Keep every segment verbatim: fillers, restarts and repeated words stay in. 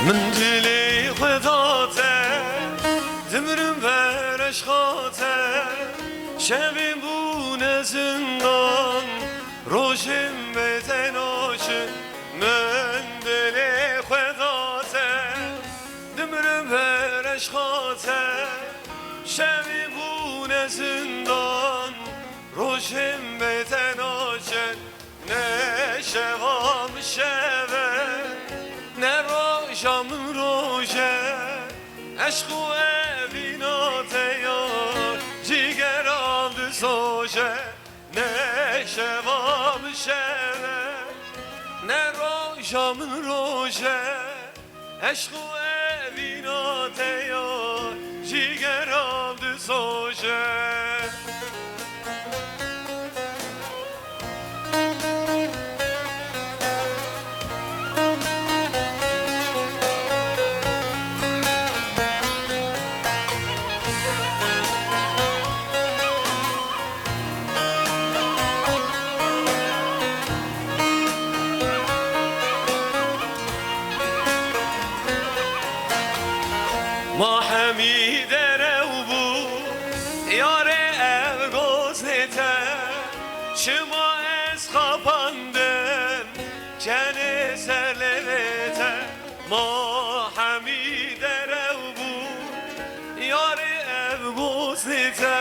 Min dilê xwe da te, dimirim ber eşqa te. Şevê bûne zindan, rojên bê te naçin. Min dilê xwe da te, dimirim ber eşqa te. Şevê bûne zindan, rojên bê te naçin. Ne şeva min şev e, ne roja min roj e. Eşq û evîna te ya, cîgeran disoje. Ne şeva min şev e, ne roja min roj e. Eşq û evîna te ya, cîgeran disoje. Ma hemî derew bû, yarê ev goznê te. Çima ez xapandim, kenê ser lêvê te. Ma hemî derew bû, yarê ev goznê te.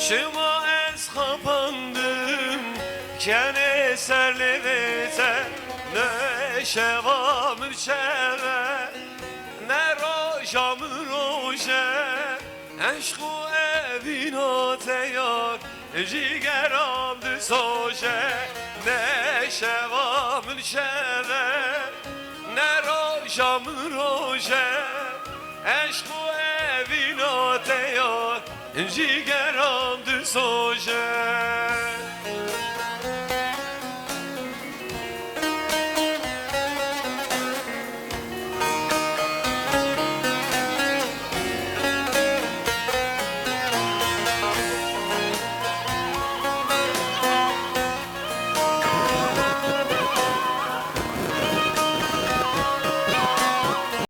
Çima ez xapandim, kenê ser lêvê te. Ne şeva min şev e, ne roja min roj e. Eşq û evîna te ya, cîgeran disoje. Ne şeva min şev e, ne roja min roj e. Eşq û evîna te ya, cîgeran disoje.